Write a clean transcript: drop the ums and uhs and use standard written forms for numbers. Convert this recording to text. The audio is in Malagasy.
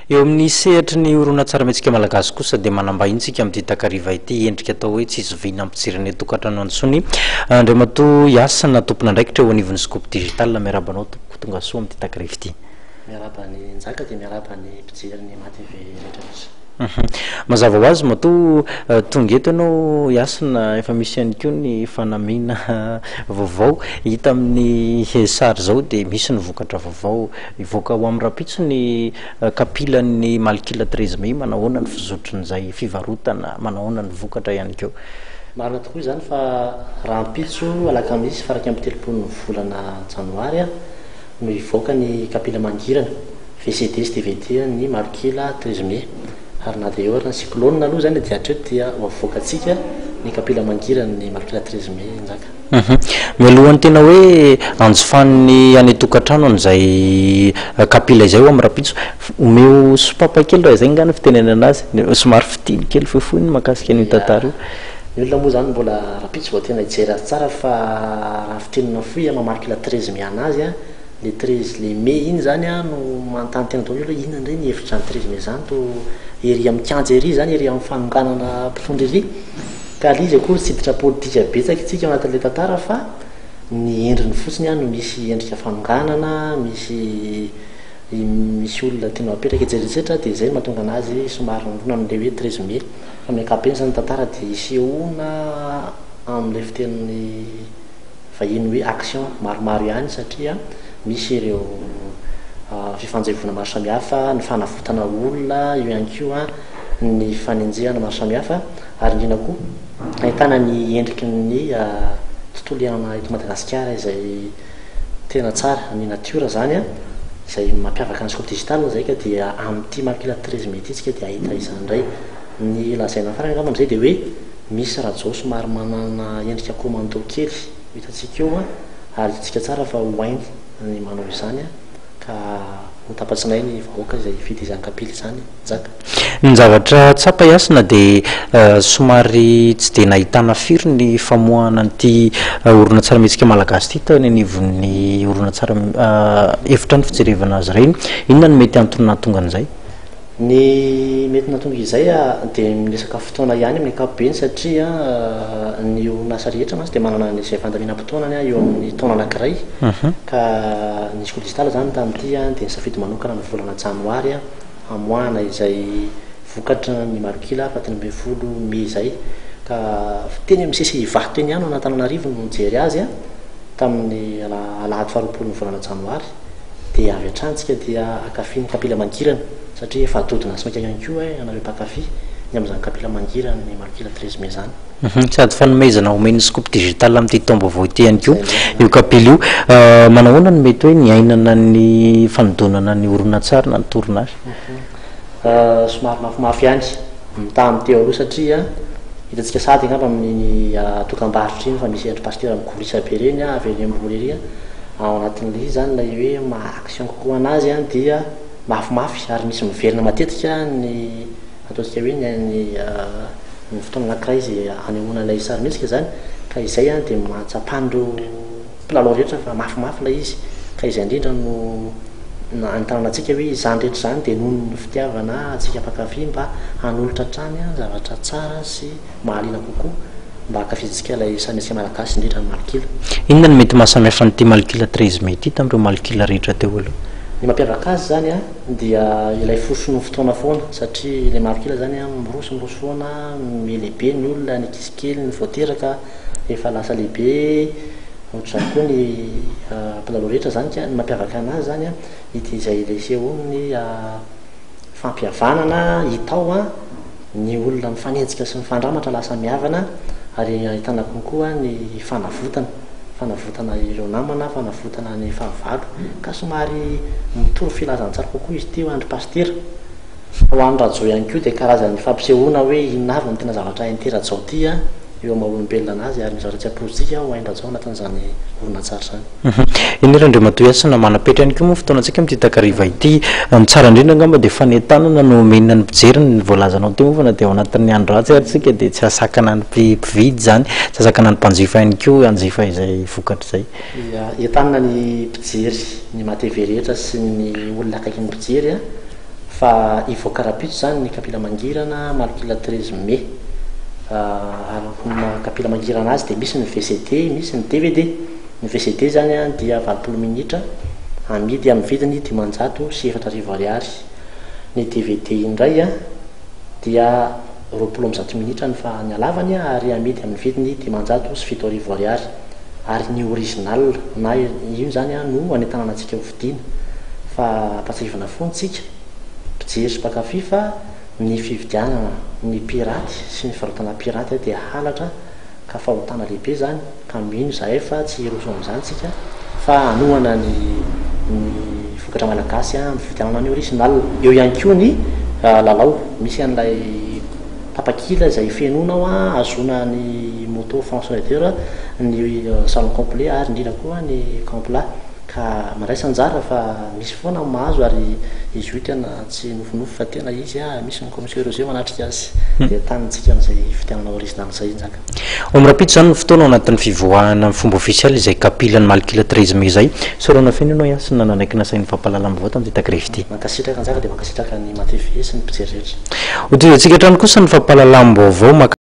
Eo amin'ny sehatry ny horonantsarimihetsika malagasy kosa dia manam-bahiny isika amin'ity takariva ity endrika atao hoe tsy zoviana hampijery ny tokantrano intsony. Andriamatoa Yasina, tompon'andraikitra eo anivon'ny Scoop Digital. Miarahaba anao tompoko, tonga soa amin'ity takariva ity. Miarahaba an'i Njaka dia miarahaba ny mpijery ny MATV rehetra rehetra. Mazava ho azy matoa tonga eto ianao Yasina, efa misy ihany koa ny fanamiana vaovao hita amin'ny sary izao dia misy ny vokatra vaovao. Hivoaka ho amin'ny rahampitso ny kapilan'ny Malkila 13 mai, manahoana ny fizotrin'izay fivarotana, manahoana ny vokatra ihany koa? Marina tokoa izany fa rahampitso alakamisy faha 31 ny volana janoary no hivoaka ny kapila mangirana, VCD sy dvd an'ny Malkila 13 mai. Ary na dia eo ary ny cyclone aloha izany dia hatreto dia ho avoakantsika ny kapila mangiran'ny Malkila 13 mai Njaka. Mialohan'ny tena hoe hanjifan'ny any an-tokantrano an'izay kapila izay ho amin'ny rahampitso, omeo sopapa kely raha izay angaha no fitenenana azy, somary fitiny kely fohifohy ny mahakasika an'io tantara io. Ny olona moa izany mbola rahampitso vao tena hijery azy tsara fa raha fintinina fohy maha Malkila 13 mai anazy an, le 13 le mai iny izany an no manontany tena daholo hoe inona indray ny hevitr'izany 13 mai izany toa ery amin'ny kianja ery izany, ery amin'ny fanonganana mpitondra ery. Ka le izy akory tsy hiditra politika betsaka itsika ao anatin'ilay tantara fa ny endriny fotsiny no misy endrika fanonganana, misy misy olona tianao apetraka etsetra etsetra dia izay no mahatonga anazy somary mirona amin'ilay hoe 13 mai. Fa amin'ny ankapobeny izany ny tantara dia isehoana amin'ilay fitenin'ny vahiny hoe action maromaro ihany satria misy ireo fifanjevoana maro samihafa, ny fanavotana olona, eo ihany koa ny fanenjehana maro samihafa. Ary indrindra koa ahitana ny endriky ny tontolo iainana eto Madagasikara izay tena tsara, ny natiora izany izay mampiavaka ny Scoop Digital izay ka dia amin'ity Malkila 13 mai ity isika dia hahita izany indray. Ny lazaina farany angamba amin'izay dia hoe misy Rajao somary manana endrika commando kely ho hitantsika eo ary hitantsika tsara fa ho hainy ny manao izany ka ho tapa-tsinay ny vahoaka izay hifidy izany kapila izany. Njaka. Ny zavatra tsapa i Hasina dia somary tsy dia nahitana firy ny famoahana an'ity horonantsarimihetsika malagasy ity tany anivon'ny horonantsary efitrano fijerevana azy ireny. Inona no mety antony nahatonga an'izay? Ny mety nahatonga izay dia ny resaka fotoana ihany amin'ny ankapobeny satria ny orinasa rehetra mantsy dia manana izay fandaminam-potoanany eo amin'ny taona anankiray ka ny Scoop Digital izany tamin'ity dia nisafidy manokana ny volana janoary hamoahana izay vokatra ny Malok'ila faha 13 mey izay ka teny amin'ny CCI Ivato teny ihany ao an'Antananarivo no nijery azy tamin'ny alahady faha 20 ny volana janoary dia avy hatrany tsika dia hankafy ny kapila mangirana satria efa dodona sy maika ihany koa ianareo mpankafy ny amin'izany kapila mangiran'ny Malok'ila 13 mey izany. Sady fanomezana omen'ny Scoop Digital amin'ity taom-baovao ity ihany koa io kapila io. Manahoana no mety hoe niainana ny fanodonana ny horonantsary na ny tournage? Somary mafimafy ihany mitaha amin'ny teo aloha satria hitantsika sahady angamba amin'iny dokam-barotra iny fa misy endri pasitera migorisa be ireny avy eny ambony ery. Ao anatin'ilay izy izany ilay hoe maha action kokoa anazy dia mafimafy ary misy miverina matetika ny ataontsika hoe ny ny ny fotoana anankiray izay anehoana ilay sarimihetsika izany ka izay dia mahatsapan'ireo mpilalao rehetra fa mafimafy ilay izy ka izay indrindra no anontanana antsika hoe izany rehetra izany dia noho ny fitiavana antsika mpankafy mba hanolotra hatrany zavatra tsara sy mahaliana kokoa mba hankafizintsika ilay sarimihetsika malagasy indrindra ny malok'ila. Inona no mety mahasamihafa an'ity malok'ila 13 mai ity tamin'ireo malok'ila rehetra teo aloha? Ny mampiavaka azy izany dia ilay foson'ny fotoana foana satria ilay malok'ila izany miroso miroso foana, mihalehibe ny olona, ny ankizy kely, ny vao teraka efa lasa lehibe, ohatr'izany koa ny mpilalao rehetra izany ka ny mampiavaka anazy izany ity izay ilay isehoan'ny fampihavanana hita ao ny olona mifanenjika sy mifandramatra lasa mihavana ary ahitana konkoa ny fanavotana, fanavotana ireo namana, fanavotana ny fahavalo ka somary mitory filazantsara kokoa izy ity ho an-dry Pasitera. Fa ho an'i Rajao ihany koa dia karazan'ny fampisehoana hoe inona avy no tena zavatra hain'ity Rajao ity eo maha olombelona anazy ary ny zavatra tsy ampoizintsika ho hain-dRajao anatin'izany horonantsary izany. Eny ry Andriamatoa Hasina, manam-petra ihany koa moa ny fotoanantsika amin'ity takariva ity. Ny tsara indrindra angamba dia fanentanana no omena ny mpijery, ny voalazanao teo moa fa na dia ao anatin'ny andro ratsy ary isika dia tsy hahasakana ny mpividy izany, tsy hahasakana ny mpanjifa ihany koa hanjifa izay vokatra izay. Ia, entanina ny mpijery, ny matv rehetra sy ny olona akaikin'ny mpijery. Fa hivoaka rahampitso izany ny kapila mangirana Malok'ila 13 mai. Araka ny maha kapila mangirana azy dia misy ny VCD, misy ny dvd. Ny VCD izany dia 80 minitra, amidy amin'ny vidiny 504 ariary. Ny dvd indray dia 120 minitra ny fa ny halavany ary amidy amin'ny vidiny 507 ariary. Ary ny original na io izany no anentanana antsika ho vidiana. Fa ampatsiahivina foana tsika mpijery sy mpankafy fa ny fividianana ny piraty sy ny fivarotana piraty dia halatra ka fahotana lehibe izany ka mino izahay fa tsy hiroso amin'izany tsika fa hanohana ny ny vokatra malagasy amin'ny fividianana ny original. Eo ihany koa ny lalao misy an'ilay tapakila izay fenoina ao ahazoana ny moto France Rider, ny salon complet ary indrindra koa ny campla ka mandraisa anjara fa misy foana ny mahazo ary izy io tena tsy nofinofy fa tena izy misy ny commissaire Roger manatrika azy dia tanintsika amin'izay fividianana original izay Njaka. Ho amin'ny rahampitso izany ny fotoana ao anatin'ny fivoahana amin'ny fomba ofisialy izay kapilan'ny Malok'ila 13 mai izay. Isaorana feno ianao Hasina nanaiky nasain'ny fampahalalam-baovao tamin'ity takariva ity. Mankasitraka Njaka dia mankasitraka ny MATV sy ny mpijery rehetra. Hotohizantsika hatrany kosa ny fampahalalam-baovao mahakasika.